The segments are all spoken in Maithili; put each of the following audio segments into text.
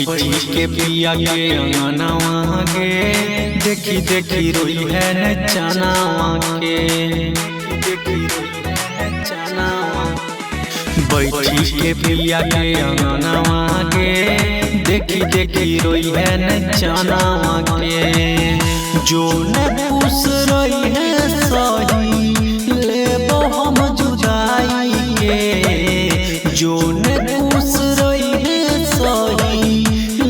बैठी के पिया के अंगनवा के देखी देखी रोई है नचनावा के, देखी रोई है नचनावा। बैठी के पिया के अंगनवा के देखी देखी रोई है नचनावा के। जो न पूछ रही है सही लेबो हम जुदाई के, जो न पूछ रही है सही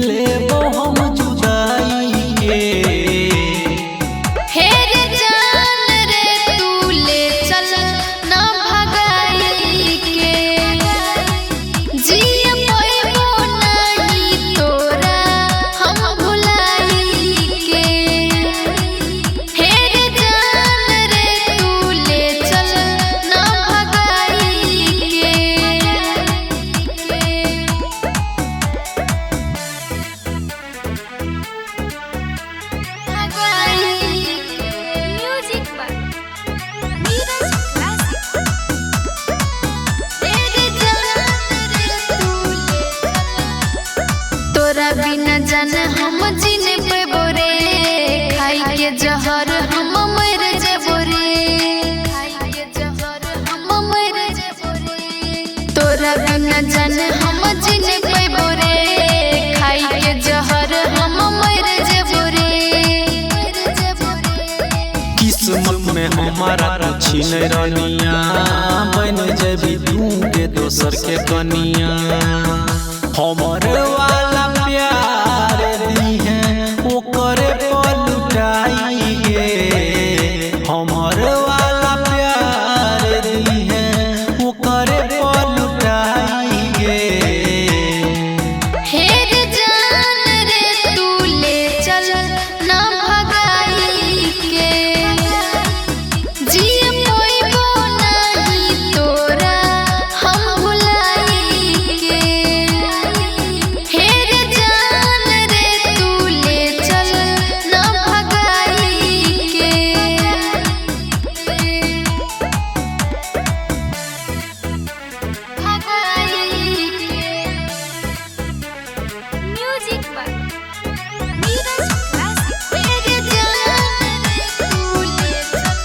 लेबो हम जुदाई के। हे रे जान रे तू ले चल ना भगाई के, जिए पइबो नाही तोरा हम भुलाई के। हे रे जान रे तू ले चल ना भगाई के। Music by Neeraj Classic. तोरा बिना जान हम जीने पेबो रे, खाई के जहर हम मर जेबो रे, खाई के जहर हम मर जेबो रे। तोरा बिना जान हम जीने पेबो रे, खाई के जहर हम मर जेबो रे, मर जेबो रे। किस्मत में हमारा छीन रनिया, बन जेबी तू के दोसर के कनिया। हमर वाला प्यार दी है ओकरे पलुटाई गे, हमर वाला प्यार दी है ओकरे पलुटाई गे। हे रे जान रे तू ले चल ना भगाई के, जिए पइबो नाही तोरा हम भुलाई के। हे रे जान रे तू ले चल ना भगाई के। भगाई के। Music by Neeraj Classic. मेरे जान रे तू ले चल।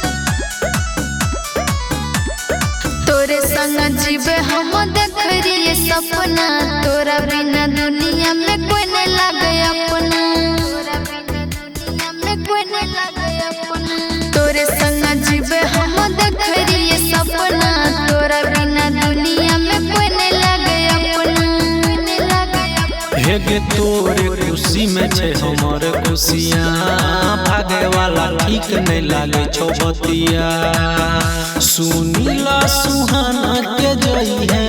तोरे संग जीवे हम देख रही सपना, तोरा बिना दुनिया में कोई नहीं लागे अपना, तोरा बिना दुनिया में कोई नहीं लागे अपना। तोरे संग जीवे हम देख रही सपना, तोरा बिना दुनिया में कोई नहीं लागे अपना, कोई नहीं लागे अपना। हे गे तोरे खुशी में छे हमर खुशियाँ, भागे वाला ठीक नहीं लागे छौ बतिया। सुनीला सुहाना के जई है